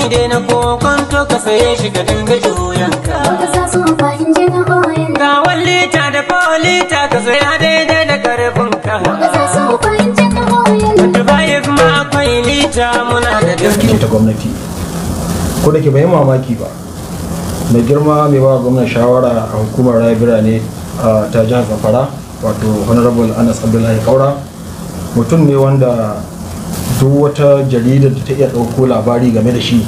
Dai na kokonto ka saye shi ka dinga juyanka. Muka sa super injin oil. Ga 1 lita da 4 lita, ka saya daidai da karfinka. Muka sa super injin oil. 25 ma akwai lita, muna da Gaskiya ta gwamnati, ko da ke bai mamaki ba, mai girma mai ba gwamnan shawara a hukumar raya birane ta jihar Zamfara, wato Honorable Anas Abdullahi Kaura, mutum ne wanda duk wata jaridar da ta iya ɗauko labari game da shi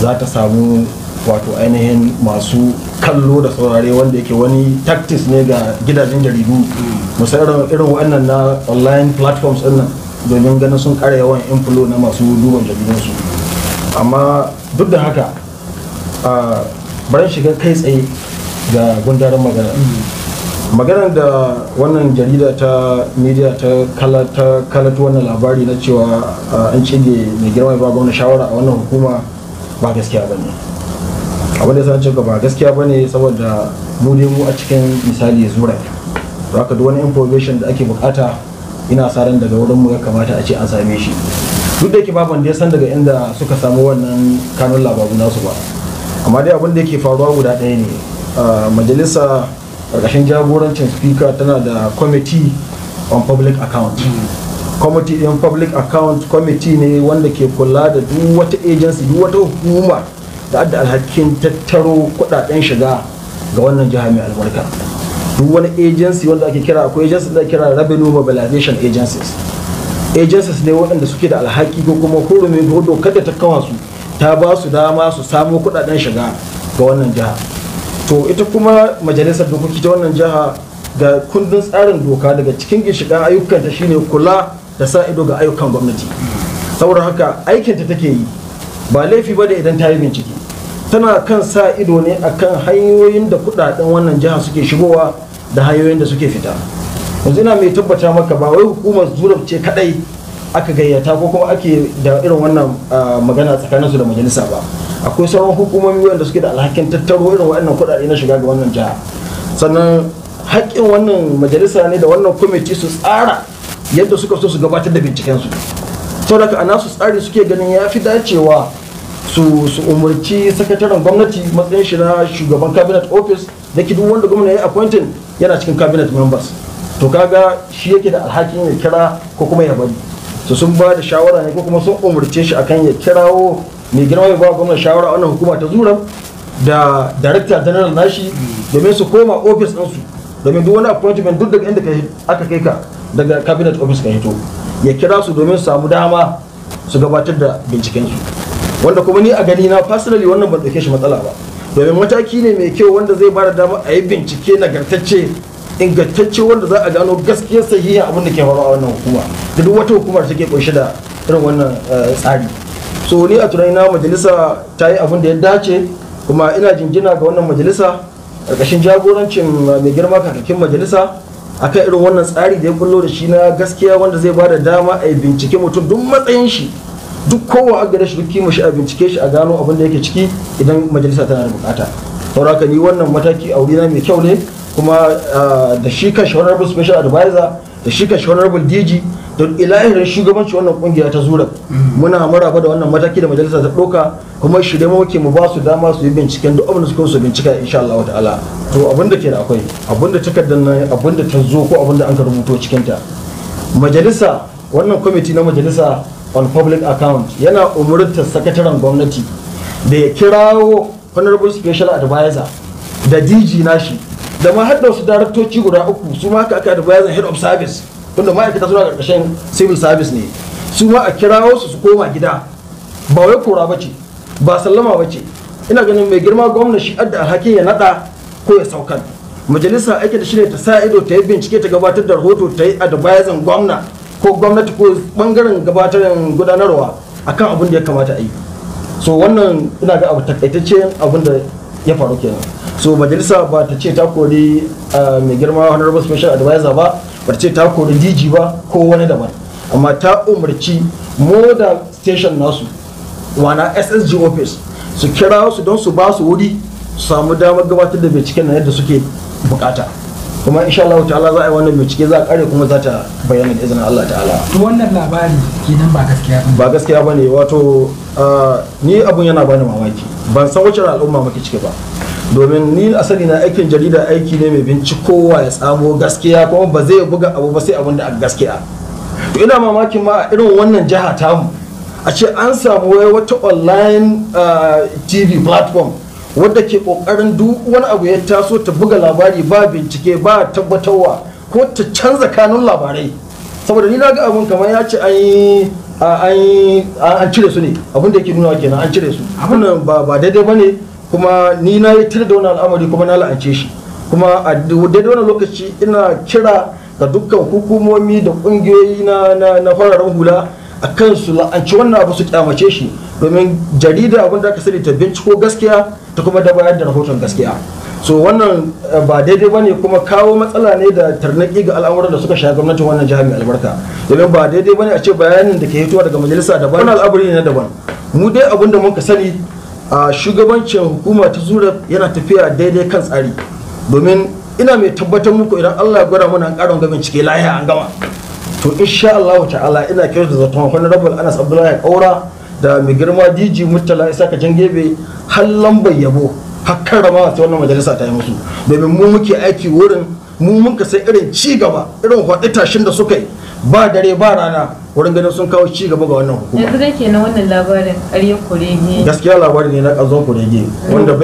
za ta samu, wato ainihin masu kallo da saurare, wanda yake wani tactics ne ga gidajen jaridu, musamman irin wannan na online platforms ɗin nan, domin ganin sun ƙara yawan inflow na masu duban jaridunsu. Amma duk da haka, bari shiga kai tsaye ga gundarin magana. Maganar da wannan jarida ta media ta kalata wannan labari na cewa an cige mai girma ba gwamna shawara a wannan hukuma ba gaskiya ba ne. Abin da san cewa ba gaskiya ba ne, saboda mu dai mu a cikin misali ZURAF, haka duk wani information da ake bukata, ina sa ran daga wurin mu ya kamata a ce an same shi. Duk da yake babu wanda ya san daga inda suka samu wannan kanun labaru nasu ba, amma dai abin da yake faruwa guda ɗaya ne. Majalisa ƙarƙashin jagorancin speaker tana da Committee on Public Account. Committee in Public Account committee ne wanda ke kula da duk wata agency, duk wata hukuma da adda alhakin tattaro kudaden shiga ga wannan jiha mai albarka. Duk wani agency wanda ake kira, akwai agency da ake kira revenue mobilization agencies. Agencies ne waɗanda suke da alhaki ko kuma hurumin ko dokar da ta kawa su ta ba su dama su samo kudaden shiga ga wannan jiha. To ita kuma majalisar dokoki ta wannan jiha, ga kundin tsarin doka, daga cikin ginshiƙan ayyukanta shine kula da sa ido ga ayyukan gwamnati. Saboda haka aikinta take yi, ba laifi ba da idan ta yi bincike. Tana kan sa ido ne akan hanyoyin da kudaden wannan jiha suke shigowa da hanyoyin da suke fita. Yanzu ina mai tabbata maka, ba wai hukumar ZURAF ce kadai aka gayyata ko kuma ake da irin wannan magana tsakaninsu da majalisa ba. Akwai sauran hukumomi wanda suke da alhakin tattaro irin waɗannan kuɗaɗe na shiga ga wannan jiha. Sannan haƙƙin wannan majalisa ne da wannan kwamiti su tsara yadda suka so su gabatar da bincikensu. Saboda a nasu tsari suke ganin ya fi dacewa su umarci sakataren gwamnati, matsayin shi na shugaban cabinet office, da ke duk wanda gwamna ya appointing yana cikin cabinet members. To kaga shi yake da alhakin ya kira ko kuma ya bari. So sun ba da shawara ne ko kuma sun umarce shi akan ya kirawo mai girma mai ba gwamna shawara wannan hukuma ta ZURAF da director general nashi, domin su koma office ɗinsu, domin duk wani appointment, duk daga inda aka kai ka, daga cabinet office ka hito. Ya kira su domin su samu dama su gabatar da bincikensu. Wanda kuma ni a gani na personally, wannan ban ɗauke shi matsala ba, domin mataki ne mai kyau wanda zai bada dama a yi bincike nagartacce, ingantacce, wanda za a gano gaskiyar sahihin abin da ke faruwa a wannan hukuma da duk wata hukumar take kunshe da irin wannan tsari. So ni a tunanina, majalisa ta yi abin da ya dace, kuma ina jinjina ga wannan majalisa ƙarƙashin jagorancin mai girma kakakin majalisa akan irin wannan tsari da ya bullo da shi na gaskiya, wanda zai bada dama a yi bincike mutum duk matsayin shi, duk kowa a gare shi, duk kima shi, a bincike shi a gano abin da yake ciki idan majalisa tana da bukata. Saboda haka ni wannan mataki a wurina mai kyau ne. Kuma da shi kan honorable special advisor, da shi kan honorable DG, da ilahirin shugabanci wannan kungiya ta ZURAF, muna maraba da wannan mataki da majalisa ta ɗauka, kuma shirye muke mu ba su dama su yi binciken duk abin da suka su bincika, insha Allah ta'ala. To abin da ke da akwai, abin da takardar nan, abin da ta zo ko abin da an ka rubuto cikin ta, majalisa, wannan kwamiti na majalisa on public account yana umurtar sakataren gwamnati da ya kirawo honorable special advisor da DG nashi da ma har da wasu daraktoci guda uku. Su ma haka aka advisor head of service, tunda ma'aikata suna karkashin civil service ne, su ma a kirawo su su koma gida. Ba wai kora ba ce, ba sallama ba ce. Ina ganin mai girma gwamna shi adda alhakin ya nada ko ya saukar. Majalisa aiki da shi ne ta sa ido, ta yi bincike, ta gabatar da rahoto, ta yi advising gwamna ko gwamnati ko bangaren gabatar gudanarwa akan abin da ya kamata a yi. So wannan ina ga abu takaitacce abin da ya faru kenan. So majalisa ba ta ce ta kori mai girma honorable special advisor ba, ba ta ce ta kori DG ba ko wani daban, amma ta umarci model station nasu, wana SSG office, su kira su don su ba su wuri su samu damar gabatar da binciken na yadda suke bukata. Kuma insha Allah ta'ala za a yi wannan bincike, za a kare, kuma za ta bayyana da izinin Allah ta'ala. To wannan labari kenan ba gaskiya ba? Ba gaskiya bane. Wato ni abun yana bani mamaki, ban san wacce al'umma muke ciki ba, domin ni asali na aikin jarida aiki ne mai bincikowa ya tsamo gaskiya, kuma ba zai buga abu ba sai abun da a gaskiya. To ina mamakin ma a irin wannan jiha tamu a ce an samu wai wata online TV platform wadda ke kokarin duk wani abu ya taso ta buga labari ba bincike ba tabbatarwa, ko ta canza kanun labarai. Saboda ni na ga abun kamar ya ce an yi an cire su ne, abun da yake nuna kenan an cire su. Abun nan ba daidai bane, kuma ni na yi tir da wani al'amari kuma na la'ance shi. Kuma a daidai wani lokaci ina kira ga dukkan hukumomi da kungiyoyi na fararen hula a kan su la'anci wannan abu, su kyamace shi, domin jarida abin da aka sani ta binciko gaskiya ta kuma da bayar da rahoton gaskiya. So wannan ba daidai bane, kuma kawo matsala ne da tarnaki ga al'amuran da suka shafi gwamnatin wannan jihar mai albarka, domin ba daidai bane a ce bayanin da ke hitowa daga majalisa daban, wannan al'amari ne na daban. Mu dai abin da muka sani a shugabancin hukuma ta zura yana tafiya daidai kan tsari, domin ina mai tabbatar muku idan Allah ya gwada mana an ƙara wanga bincike lahiya an gama, to insha Allah ta'ala ina kyautata zaton Honorable Anas Abdullahi Kaura da mai girma DG Murtala Isaka Jangebe har lambar yabo har karrama ta wannan majalisa ta yi musu, domin mu muke aiki wurin mu, muka sai irin ci gaba, irin faɗi tashin da suka yi ba dare ba rana wurin ganin sun kawo ci gaba ga wannan hukuma. Yanzu dai kenan wannan labarin ƙarya kurege? Gaskiya labari ne na ƙanzon kurege wanda